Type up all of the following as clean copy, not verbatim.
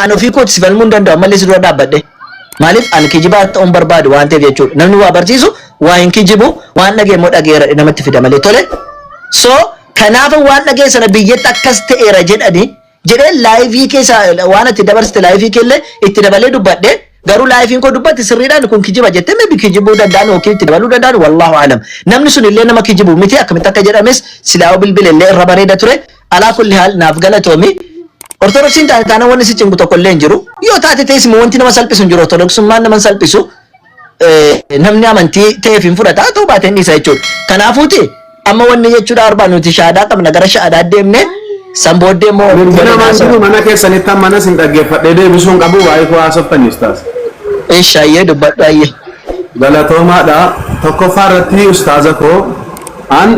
Ani ofii kooti si falmuu hin danda'u ammallee si dura dhaabbadhe. Maaliif ani kijibaa ta'uun barbaadu waan ta'eef jechuudha. Namni waa barsiisu waa hin kijibu, waan dhagee immoo dhageera namatti fida malee tole. So kanaaf waan dhagee sana biyyatti akkas ta'eera jedhani jedhee live keessa waan ati dabarsite live keellee itti dabalee dubbadhe. Garuu liveiin koo dubbatti sirriidhaan kun kijiba jettee, maybe kijibuu danda'an yookiin itti dabaluu danda'an, wallahu alam. Namni sun illee nama kijibu miti. Akkamitti akka jedhames silaa bilbila illee irra bareeda ture. Alaa kulli haal naaf galatoomi. Ortodoksiin taate taana wanni si cinqu tokko illee hin jiru. Yoo taate ta'es immoo wanti nama salphisu hin jiru. Ortodoksummaan nama salphisu. Namni amantii ta'eef hin fudhata, ta'uu baate hin dhiisa jechuudha. Kanaafuuti amma wanni jechuudha barbaadu, nuti shaadaa qabna, gara shaadaa deemne, san booddee immoo Mirgi waliin namaan haasa'u. jiru mana keessanitti amma sin dhaggeeffadhee deebisuu hin qabu, waa'ee koo haasoftaniis taas. Ishaayyee dubbadhu ayyee. Galatoomaadha. Tokkoffaa irratti, ustaaza koo, an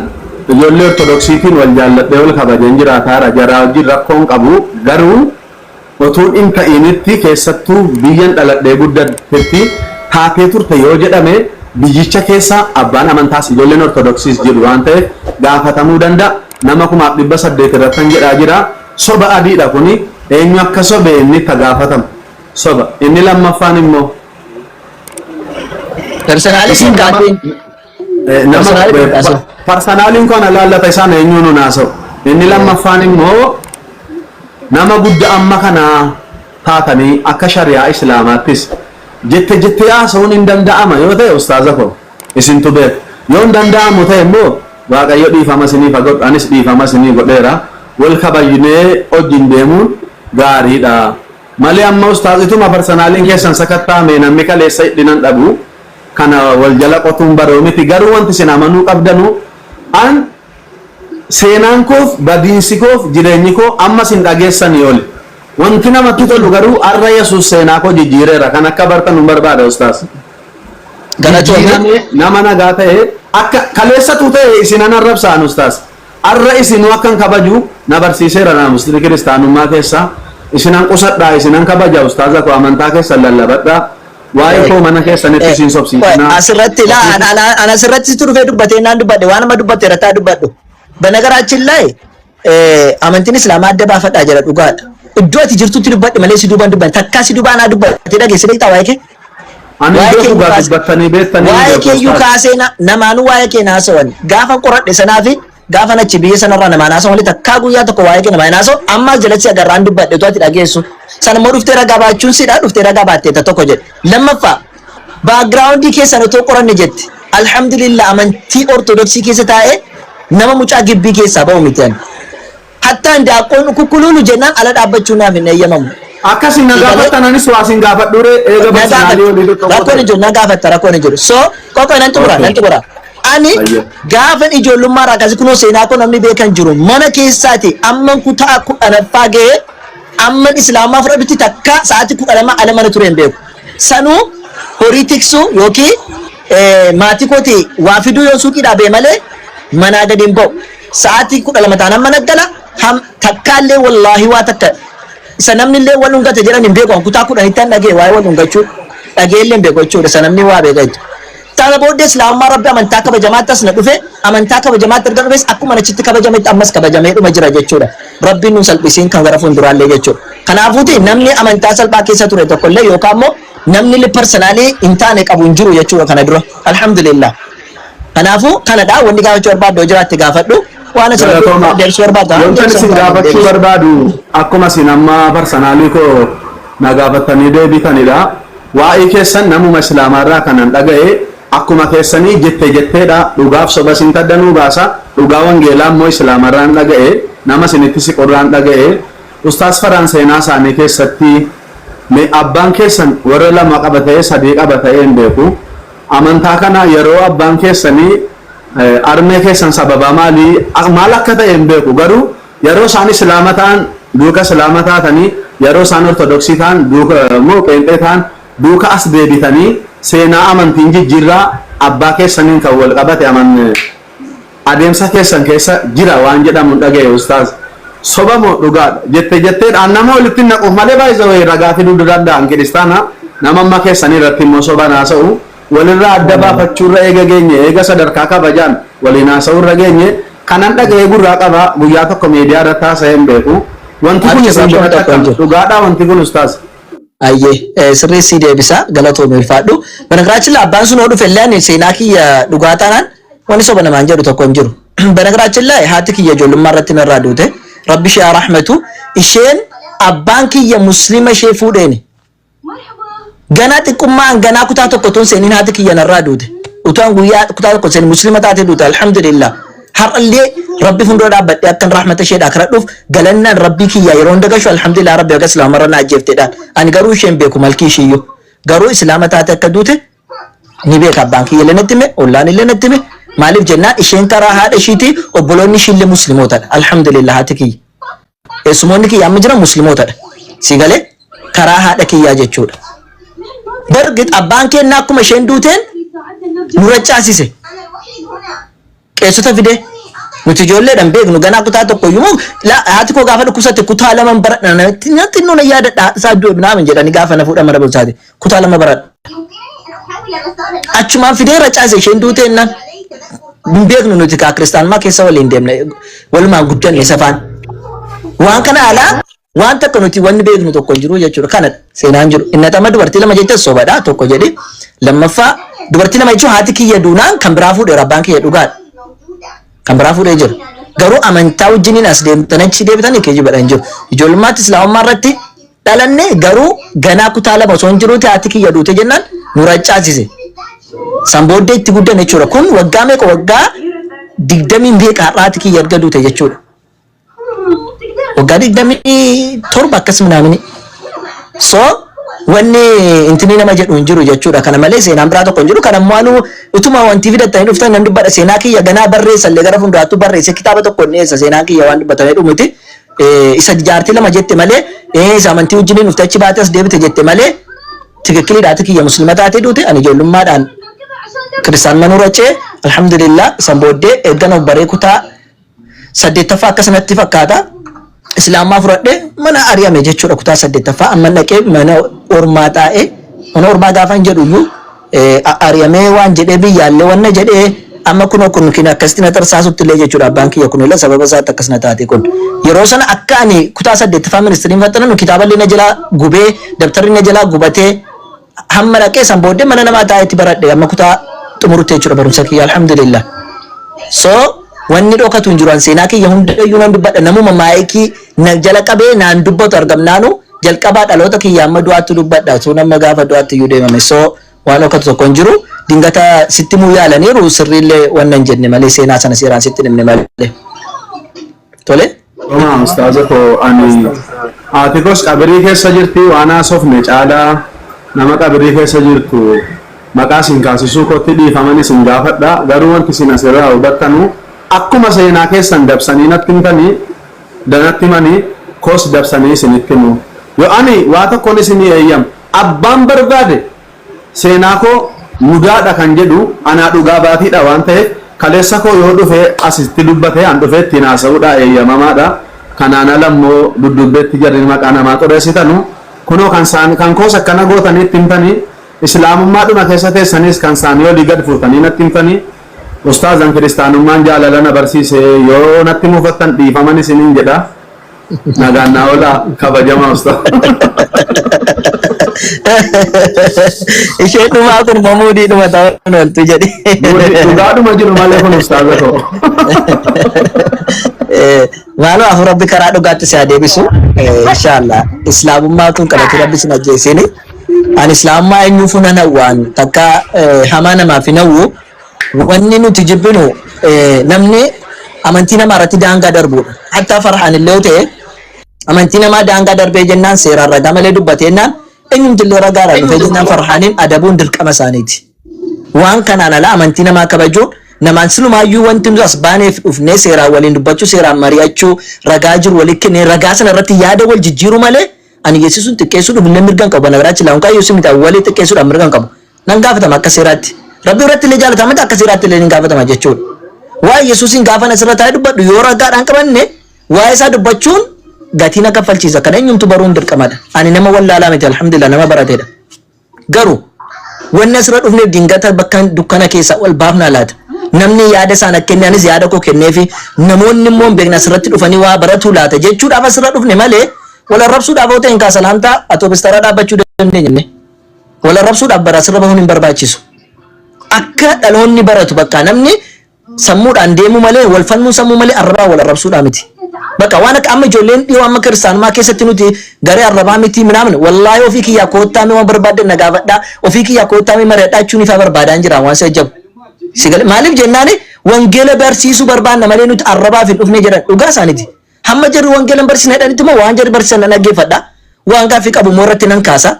ijoollee ortodoksiitiin wal jaalladhee wal kabajeen jiraataara. Jaraa wajjin rakkoon qabu, garuu otuun hin ta'initti keessattuu biyyan dhaladhee guddatetti taatee turte yoo jedhame, biyyicha keessa abbaan amantaas ijoolleen ortodoksiis jiru waan ta'eef gaafatamuu danda'a. Nama 1800 irrattan jedhaa jira. Soba adiidha kuni. Eenyu akka sobe inni itti gaafatamu. Soba. Inni lammaffaan immoo Personally siin kaateen. Nama Personally kun kaasee. Personallyn kun laallata, isaan eenyuun nu naasa'u. Inni lammaffaan immoo nama guddaa amma kana taatanii akka shari'aa islaamaattis jette jettee haasa'uun hin danda'ama yoo ta'e, ustaaza koo, isintu beeka. Yoo hin danda'amu ta'e immoo Waaqayyo dhiifama isiniif haa godhu, anis dhiifama isinii godheera. Wal kabajnee wajjin deemuun gaariidha. Malee amma ustaazituma personallyn keessan sakattaame namni kaleessa hidhinan dhabu kana wal jala qotuun baroo miti. Garuu wanti isin amanuu qabdanu, an seenaan koof badiinsi koof jireenyi koo amma isin dhageessanii oli. Wanti namatti tolu garuu har'a Yesuus seenaa koo jijjiireera. Kan akka bartan nun barbaada, ustaaz. Galatoomi. Jijjiirame nama nagaa ta'e akka kaleessatu ta'e isinan arrabsaan, ustaaz. Har'a isinuu akkan kabaju na barsiiseera naamusni kiristaanummaa keessa. Isinan qusadhaa, isinan kabaja, ustaaza koo, amantaa keessan lallabadhaa. Waa'ee koo mana keessanitti isin sobsiisinaa. Asirratti laa an asirratti situ dhufee dubbatee naan dubbadhe, waan amma dubbatte irratti dubbadhu. በነገራችን ላይ amantiin islaamaa adda baafadhaa jira, dhugaadha. Iddoo ati jirtutti dubbadhe malee si duubaan dubbanne. Takkaa si duubaan haa dubbatte dhageesse beektaa waa'ee kee? Ani Waa'ee iddoo kee dhugaa dubbattanii beektanii hin Waa'ee beeku, keeyyuu ustaaz. kaasee namaanuu waa'ee kee naasawan. Gaafa qoradhe sanaa fi gaafa achi biyya sanarraa namaan haasawan malee takkaa guyyaa tokko waa'ee kee namaan haasawu ammaas jalatti agarraan dubbadhe utuu ati dhageessu. Sana immoo dhuftee ragaa baachuun sidha, dhuftee ragaa baatteetta tokko jedhe. Lammaffaa, background keessan otoo qoranne jetti. Alhamdulillah, amantii ortodoksii keessa taa'ee nama mucaa gibbii keessaa ba'u miti ani. Hattaan daaqqoon kukkuluulu jennaan ala dhaabbachuu naaf hin eeyyamamu. Akkasin na gaafattan, anis waa isin gaafadhure eega Na personally gaafatta. olii tokko Rakkoon hin jiru, na gaafatta, rakkoon hin jiru. So qoqo nan xumura, nan xumura. Ani gaafan ijoollummaa irraa kaasee kunoo seenaa koo namni beekan jiru, mana keessaati amman kutaa 10ffaa ga'ee amman islaamaa fudhatutti takka sa'aatii 12 ala mana ture hin beeku. Sanuu horii tiksuu yookiin maatii kooti waa fiduu yoo suuqii dhaabee malee manaa gadi hin ba'u. Sa'aatii 12 taanaan mana gala. Takkaallee wallaahi waa takka isa namni illee wal dhungate jedhan hin beeku. Kutaa 10tti an dhagee waa'ee wal dhungachuu dhagee illee hin beeku jechuudha. Isa namni waa beeka jechuudha. Sana booddee islaamummaa rabbi amantaa kabajamaatti as na dhufe, amantaa kabajamaatti erga dhufes akkuma achitti kabajametti ammas kabajamee dhuma jira jechuudha. Rabbiin nu salphisiin kan gara fuulduraallee jechuudha. Kanaafuuti namni amantaa salphaa keessa ture tokkollee yookaan immoo namni personally hin taane qabu hin jiru jechuudha kana dura. Alhamdulillah. Kanaafuu kanadha wanni gaafachuu barbaaddu yoo jiraatte gaafadhu. Waan asirratti Galatooma. deebisuu barbaaddu. Wantan isin gaafachuu barbaadu akkuma isin amma personally koo na gaafattanii deebitanidha. Waa'ee keessan namuma islaamaarraa kanan dhaga'e akkuma keessanii jette jetteedha, dhugaaf soba isin taddanuu baasa. Dhugaa wangeelaa immoo islaamarraan dhaga'e, nama isinitti siqurraan dhaga'e. Ustaas Faraan seenaa isaanii keessatti mee abbaan keessan warra lama qaba ta'ee sadii qaba ta'ee hin beeku. Amantaa kana yeroo abbaan keessanii armee keessan sababaa maalii maal akka ta'e hin beeku, garuu yeroo isaan islaama ta'an duuka islaama taatanii, yeroo isaan ortodoksii ta'an duuka immoo qeenxee ta'an duuka as deebitanii, seenaa amantiin jijjiirraa abbaa keessaniin kan wal qabate aman adeemsa keessan keessa jira waan jedhamu hin dhaga'e, ustaaz. Soba moo dhugaadha? Jette jetteedhaan nama walitti naquuf malee baay'isawee ragaa fiduu danda'an kiristaana nama amma keessanii irratti immoo soba haasa'u walirraa adda baafachuurra eega geenye, eega sadarkaa kabajaan waliin haasa'uurra geenye, kanan dhaga'ee gurraa qaba. Guyyaa tokko miidiyaa irratti haasa'ee hin beeku. Wanti kun Abshir isin rakkoon biratti tokko hin akkam jiru. dhugaadhaa wanti kun ustaaz? Ayyee sirrii sii deebisa galatoome ulfaadhu. በነገራችን ላይ abbaan sun yoo dhufe illee ani seenaa kiyya dhugaa taanaan wanni soba namaan jedhu tokko hin jiru. በነገራችን ላይ haati kiyya ijoollummaa irratti narraa duute rabbi ishee haa rahmatu isheen abbaan kiyya muslima ishee fuudheeni. Ganaa xiqqummaan ganaa kutaa tokko tun seeniin haati kiyya narraa duute. Utuun guyyaa kutaa tokko seen muslima taate duute alhamdulillah. Har'allee rabbi fuuldura dhaabbadhee akkan rahmata isheedhaa kadhadhuuf galannaan rabbii kiyya yeroo hunda gashu alhamdulillah rabbi akka islaamarra na ajjeefteedhaan. Ani garuu isheen beeku malkii ishiiyyuu. Garuu islaama taate akka duute ni beeka abbaan kiyya illee natti hime ollaan illee natti hime maaliif jennaan isheen karaa haadha ishiitii obboloonni ishiillee musliimootadha alhamdulillah haati kiyya. Eessumoonni kiyya amma jiran musliimootadha. Si galee karaa haadha kiyyaa jechuudha. Bargit abbaan keenya akkuma isheen duuteen nu raccaasise. Qeessota fide nuti ijoolleedhaan beeknu ganaa kutaa tokko iyyuu haati koo gaafa dhukkubsatte kutaa lama baradha natti natti nuna yaadadha isaa du'e naamin jedhanii gaafa na fuudhan mana barumsaati kutaa lama baradha. Achumaan fidee raccaase isheen duuteennaan hin beeknu nuti kaa kiristaanummaa keessa waliin deemne walumaan guddanne safaan. Waan kana alaa waan takka nuti wanni beeknu tokko hin jiru jechuudha. Kanadha seenaan jiru. Inni amma dubartii lama jecha sobadha tokko jedhi. Lammaffaa dubartii lama jechuun haati kiyya duunaan kan biraa fuudheera abbaan kiyya dhugaadha. Kan biraa fuudhee jira. Garuu amantaa wajjiniin as deemtan achi deebitan geejjibadha hin jiru. Ijoollummaatti islaamummaa irratti dhalanne garuu ganaa kutaa lama osoo hin jiruuti haati kiyya duute jennaan nu raccaasise. San booddee itti guddanne jechuudha. Kun waggaa meeqa waggaa 20 meeqa har'a haati kiyya erga duute jechuudha. Waggaa 27 akkas minaamini. So wanni intini nama jedhu hin jiru jechuudha. Kana malee seenaan biraa tokko hin jiru. Kana immoo anuu utuma wanti fidattanii dhuftan nan dubbadha. Seenaa kiyya ganaa barreessallee gara fuulduraattuu barreesse kitaaba tokko hin dhiyeessa. Seenaan kiyya waan dubbatamee dhumuti. Isa jaartii lama jette malee isa amantii wajjiniin dhuftee achi baatee as deebite jette malee tikikkiliidha haati kiyya muslima taatee duute ani ijoollummaadhaan kiristaan manuu racee alhamdulillah san booddee eeggan of baree kutaa saddeettaffaa akkasanatti fakkaata. Islaamaa fudhadhee mana ari'ame jechuudha kutaa saddeettaffaa amma dhaqee mana ormaa taa'ee mana ormaa gaafa hin jedhu iyyuu ari'amee waan jedhee biyyaallee wanna jedhee amma kunoo kun kin akkasitti na tarsaasutti illee jechuudha abbaan kiyya kun illee sababa isaatti akkas na taate kun yeroo sana akka ani kutaa saddeettaffaa ministiriin faxxananu kitaaballee na jalaa gubee dabtarri na jalaa gubatee hamma dhaqee san booddee mana namaa taa'eetti baradhe amma kutaa xumurutti jechuudha barumsa kiyya alhamdulillah. So wanni dhokatu hin jiru an seenaa kiyya hundayyuu nan dubbadha namuma maayikii na jala qabee naan dubbatu argamnaanu jalqabaa dhaloota kiyya amma du'aatti dubbadha sun amma gaafa du'aatti iyyuu deemame so waan dhokatu tokko hin jiru dingata sitti muu yaalaniiru sirriillee wanna hin jenne malee seenaa sana seeraan sitti himne malee. Tole? Homaa ustaaza koo ani haati koos qabirii keessa jirti waan haasofne caalaa nama qabirii keessa jirtu maqaa isin kaasisuu kootti dhiifaman isin gaafadha garuu wanti isin asirraa hubattanu akkuma seenaa keessan dabsanii natti himtanii danatti himanii koos dabsanii isinitti himu yoo ani waa tokkoon isinii eeyyam abbaan barbaade seenaa koo mudaadha kan jedhu anaa dhugaa baatiidha waan ta'eef kaleessa koo yoo dhufe asitti dubbate an dhufee ittiin haasa'uudha eeyyamamaadha kanaan ala immoo dudubbeetti jarri maqaa namaa xureessitanu kunoo kan saan kan koos akkana gootanii itti himtanii islaamummaadhuma keessa teessanis kan saanii olii gad fuutanii natti himtanii ustaazan kiristaanummaan jaalala na barsiise yoo natti mufattan dhiifaman isiniin jedha nagaan naa oolaa kabajamaa ustaaz. Isheen dhumaa kun immoo muudii dhuma ta'uun ooltu jedhi. Dhugaadhuma jiru malee kun ustaaza koo. Maaloo afur rabbi karaa dhugaatti si haa deebisu. Inshallah islaamummaa kun qabatu rabbi sin ajjeesini. Ani islaamummaa eenyuufuu nan hawwaan takka hamaa namaaf hin hawwu. Wanni nuti jibbinu namni amantii namaa irratti daangaa darbuudha. Hatta farhaan illee yoo ta'e amantii namaa daangaa darbee jennaan seeraan ragaa malee dubbatee jennaan eenyumti illee ragaadhaan dhufee jennaan farhaaniin adabuun dirqama isaaniiti. Waan kanaan ala amantii namaa kabajuun namaan silumaayyuu wanti nuti as baaneef dhufnee seeraan waliin dubbachuu seeraan mari'achuu ragaa jiru walitti kennee ragaa sana irratti yaada wal jijjiiruu malee ani yeesisuun xiqqeessuu dhufnee mirga hin qabu. Bana biraachi laawun kaayyuu si miti walii xiqqeessuudhaan mirga hin qabu. Nan gaafatama akka seeraatti. Rabbi irratti illee jaalatama akka seeraatti illee ni gaafatama jechuudha. Waa'ee Yesuusiin gaafa asirra taa'ee dubbadhu yoo ragaadhaan qabanne waa'ee isaa dubbachuun gatii na kaffalchiisa. Kana eenyumtu baruun dirqamadha. Ani nama wallaalaa miti alhamdulillah nama barateedha. Garuu wanni asirra dhufneef dingata bakka dukkana keessa wal baafnaa laata. Namni yaada isaan akka kenne anis yaada koo kenneefi namoonni immoo hin beekne asirratti dhufanii waa baratuu laata jechuudhaaf asirra dhufne malee wal arrabsuudhaaf yoo ta'e hin kaasalaamtaa atoobistaaraa dhaabbachuu dandeenya. Wal arrabsuudhaaf bara asirra bahuun hin barbaachisu. Akka dhaloonni baratu bakka namni sammuudhaan deemu malee wal falmuu sammuu malee arrabaa wal arrabsuudhaa miti. Bakka waan akka amma ijoolleen dhiyoo amma kiristaanummaa keessatti nuti garee arrabaa miti minaamin wallaahi ofii kiyyaa koottaa mee waan barbaadde na gaafadhaa ofii kiyyaa koottaa mee mari'adhaa jechuun ifaa barbaadaan jira waan si ajjabu. Sigale maaliif jennaani wangeela barsiisuu barbaanna malee nuti arrabaaf hin dhufne jedhan dhugaa isaaniiti. Hamma jarri wangeela hin barsiisne jedhanitti immoo waan jarri barsiisan nan dhaggeeffadha. Waan gaaffii qabu immoo irratti nan kaasa.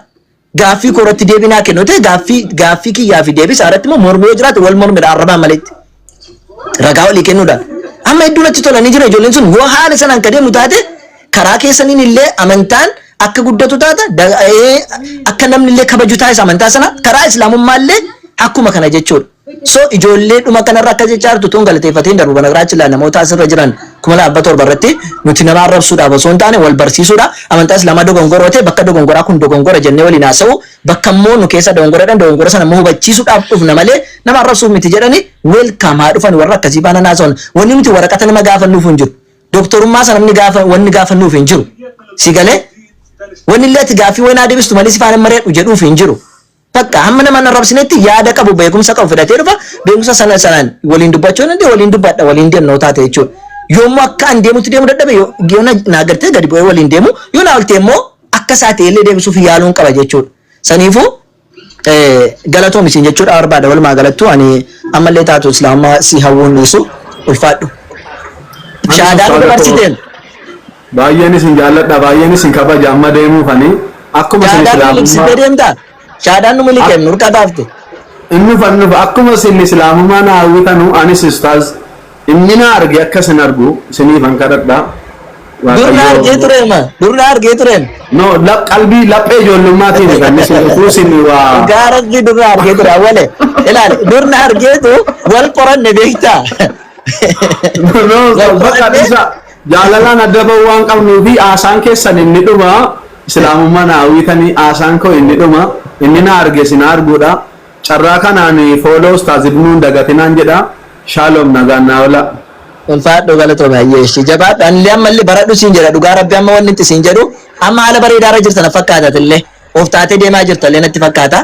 Gaaffii koo irratti deebii naa kennu ta'e gaaffii gaaffii kiyyaa fi deebii isaa irratti immoo mormii yoo jiraate wal mormidha arrabaan maletti. Ragaa walii kennuudhaan. Amma hedduu natti tolanii jira ijoolleen sun yoo haala sanaan ka deemu taate karaa keessaniin illee amantaan akka guddatu taata akka namni illee kabaju taasisa amantaa sana karaa islaamummaa illee akkuma kana jechuudha. So ijoollee dhuma kanarra akka jechaa jirtu tun galateeffatee hin darbu banagiraachi laa namoota asirra jiran 2700 irratti nuti nama arrabsuudhaaf osoo hin taane wal barsiisuudha amantaa islaamaa dogongoroo ta'e bakka dogongoraa kun dogongora jennee waliin haasa'u bakka immoo nu keessa dogongoradhan dogongora sana immoo hubachiisuudhaaf dhufna malee nama arrabsuuf miti jedhani welcome haa dhufan warra akkasii faana haasa'an wanni nuti waraqata nama gaafannuuf hin jiru doktorummaa sana namni gaafa wanni gaafannuuf hin jiru si galee wanni illee ati gaaffii wayinaa deebistu malee si faana mari'adhu jedhuuf hin jiru. Bakka hamma nama hin arrabsinetti yaada qabu beekumsa qabu fidatee dhufa beekumsa sana sanaan waliin dubbachuu danda'e waliin dubbadha waliin deemna yoo taate jechuudha. Yoommoo akka an deemutti deemu dadhabe yoo na agartee gadi bu'ee waliin deemu yoo na olte immoo akka isaa ta'e illee deebisuuf yaaluun qaba jechuudha. Saniifuu galatoom isin jechuudha barbaada walumaa galattuu ani ammallee taatu islaamummaa si hawwuun dhiisu ulfaadhu. Shahaadaa nu dabarsiteen. Baay'een isin jaalladha baay'een isin kabaja amma deemuufani akkuma isin Shahaadaan nu liqsitee islaamummaa deemtaa? Shahaadaan nu miliqeem nu harkaa baafte. Inni fannuuf akkuma isin islaamummaa na hawwitanu anis ustaaz inni na arge akka isin argu isiniifan kadhadha. Dur na argee tureema. Dur na argee tureem. No qalbii laphee ijoollummaatiin kan isin utuu isin waa Dhugaa rabbi dur na argee ture awwale. Ilaali dur na argeetu wal qoranne beektaa. No Wal bakka qoranne dhiisa jaalalaan adda bahuu waan qabnuu fi haasaan keessan inni dhuma islaamummaa na hawwitanii haasaan koo inni dhuma inni na arge isin arguudha. Carraa kanaan follow ustaaz Ibnuun dagatinaan jedha. Shalom nagaan naa oolaa. Ulfaadhu galatoome ayyeeshi jabaadhu anillee ammallee baradhu siin jedha dhugaa rabbi amma wanni itti siin jedhu amma haala bareedaa irra jirta na fakkaata illee of taatee deemaa jirta illee natti fakkaata.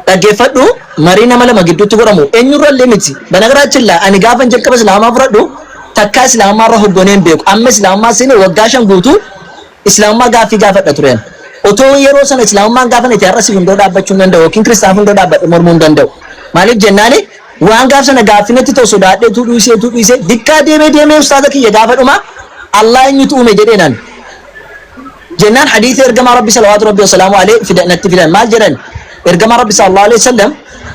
Dhaggeeffadhu marii nama lama gidduutti godhamu eenyurra illee miti banagaraachilla ani gaafan jalqaba islaamaa fudhadhu takkaa islaamaa irra hoggonee hin beeku amma islaamaa seenee waggaa 5 guutuu islaamummaa gaaffii gaafadha tureen. Otoo yeroo sana islaamummaan gaafa itti har'a si hundoo dhaabbachuu hin danda'u yookiin kiristaana hundoo dhaabbadhe mormuu hin danda'u. Maaliif jennaani waan gaaf sana gaaffii natti ta'u sodaadhee tuu dhiisee tuu dhiisee dikkaa deemee deemee ustaaza kiyya gaafa dhuma Allah eenyutu uume jedheenan. Jennaan hadiisa ergamaa Rabbi salawaatu Rabbi wasalaamu alayhi fidan natti fidan maal jedhan ergamaa Rabbi sallallahu alayhi wasallam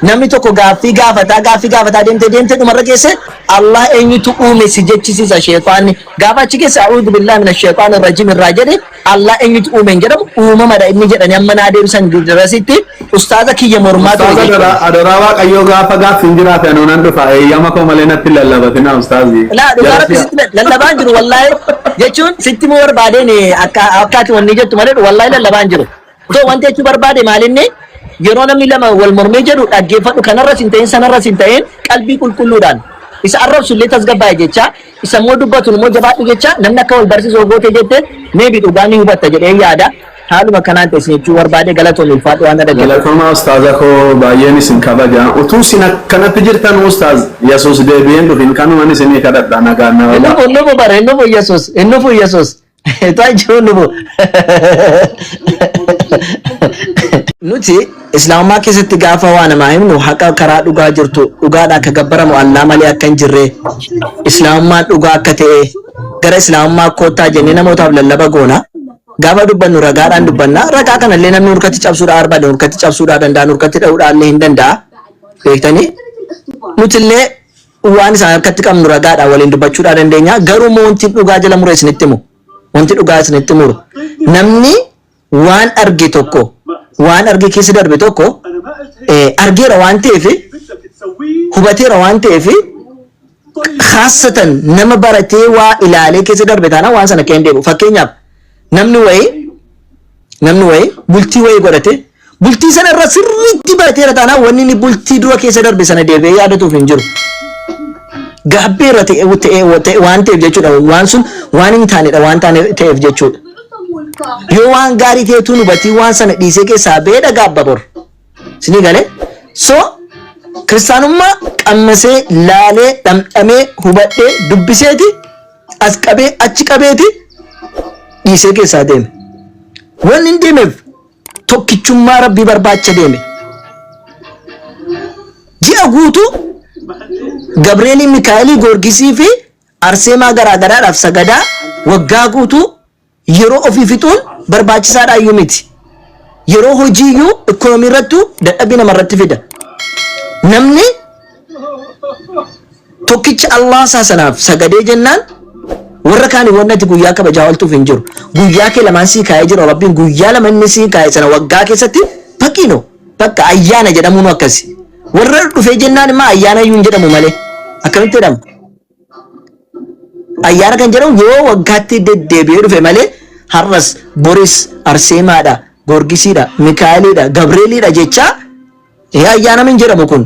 namni tokko gaaffii gaafataa gaaffii gaafataa deemtee deemtee dhumarra geesse Allah eenyutu uume si jechisiisa sheexaanni gaafa achi keessa a'uudhu billahi mina sheexaani rajim irraa jedhe Allah eenyutu uume hin jedhamu uumamadha inni jedhani amma naa deebisan darasitti ustaaza kiyya mormaa ture Ustaaza jechuudha. adaraa waaqayyoo gaafa gaaffiin jiraate anuu nan dhufa eeyyama koo malee natti hin lallabatinaa ustaazi. Laa dhugaa rabbi Jarasiya. sitti lallabaan jiru wallaahi jechuun sitti muu barbaadeen akka akkaati wanni jettu malee wallaahi lallabaan jiru. So wanti jechuu barbaade maalinni yeroo namni lama wal mormee jedhu dhaggeeffadhu kanarras hin ta'in sanarras hin ta'in qalbii qulqulluudhaan isa arrabsu illee tasgabbaa'e jecha isa immoo dubbatu immoo jabaadhu jecha namni akka wal barsiisu goote jette maybe dhugaa ni hubatta jedhee yaada. Haaluma kanaan ta'e isin jechuu barbaade galatoon ulfaadhu waan dhaggeeffatu. Galatoomaa ustaaza koo baay'een isin kabaja. Utuu isin akkanatti jirtan ustaaz Yesuus deebi'een dhufin kanuman isinii kadhadha nagaan na oolaa. Innufu innufu bara innufu Yesuus innufu Yesuus. Tuan jiru innufu. Nuti islaamummaa keessatti gaafa waa namaa himnu haqa karaa dhugaa jirtu dhugaadha akka gabbaramu allaa malee akka hin jirre islaamummaan dhugaa akka ta'e gara islaamummaa koottaa jennee namootaaf lallaba goona. Gaafa dubbannu ragaadhaan dubbanna. Ragaa kanallee namni nurkatti cabsuudhaa barbaade nurkatti cabsuudhaa danda'a nurkatti dha'uudhaa illee hin danda'a. Beektanii nutillee waan isaan harkatti qabnu ragaadhaan waliin dubbachuudhaa dandeenya. Garuu immoo wanti dhugaa jala mure isinitti himu. Wanti dhugaa isinitti muru. Namni waan arge tokko waan arge keessa darbe tokko argeera waan ta'eef hubateera waan ta'eef khaasatan nama baratee waa ilaalee keessa darbe taanaan waan sana keen deebi'u. Fakkeenyaaf namni wayii bultii wayii godhate bultii sana irra sirriitti barateera taanaan wanni inni bultii dura keessa darbe sana deebi'ee yaadatuuf hin jiru. Gaabbeerra ta'e ta'e ta'e waan ta'eef jechuudha. Waan sun waan hin taanedha waan taane ta'eef jechuudha. Yoo waan gaarii ta'etu hubatii waan sana dhiisee keessaa ba'ee gaabba bor. Isinii galee? So kiristaanummaa qammasee laalee dhamdhamee hubadhee dubbiseeti as qabee achi qabeeti dhiisee keessaa deeme. Wanni hin deemeef tokkichummaa rabbii barbaacha deeme. Ji'a guutuu Gabreelii, Mikaa'elii, Goorgisii fi Arseemaa garaa garaadhaaf sagadaa waggaa guutuu yeroo ofii fixuun barbaachisaadha iyyuu miti. Yeroo hojii iyyuu ikoonoomii irrattuu dadhabbii namarratti fida. Namni tokkicha Allah isaa sanaaf sagadee jennaan warra kaanii wanni ati guyyaa kabajaa ooltuuf hin jiru. Guyyaa kee lamaan sii kaa'ee jira Rabbiin guyyaa lama inni sii kaa'e sana waggaa keessatti baqiino bakka ayyaana jedhamuun akkasi. Warra dhufee jennaan immoo ayyaana iyyuu hin jedhamu malee. Akkamitti jedhama? Ayyaana kan jedhamu yoo waggaatti deddeebi'ee dhufe malee har'as boris Arseemaadha, Goorgisiidha, Mikaa'eliidha, Gabreeliidha jechaa ee ayyaana min jedhamu kun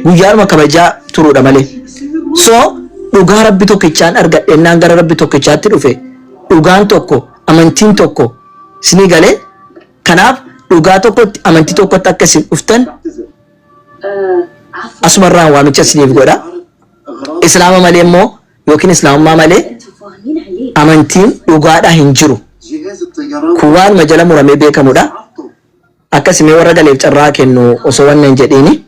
guyyaanuma kabajaa turuudha malee. So dhugaa rabbi tokkichaan argadhennaan gara rabbi tokkichaatti dhufe dhugaan tokko amantiin tokko isinii galee kanaaf dhugaa tokkotti amantii tokkotti akka isin dhuftan asumarraan waamicha isiniif godha. Islaama malee immoo yookiin islaamummaa malee amantiin dhugaadhaa hin jiru. Kun waanuma jala muramee beekamudha. Akkasimee warra galeef carraa kennu osoo wannan hin jedhiini.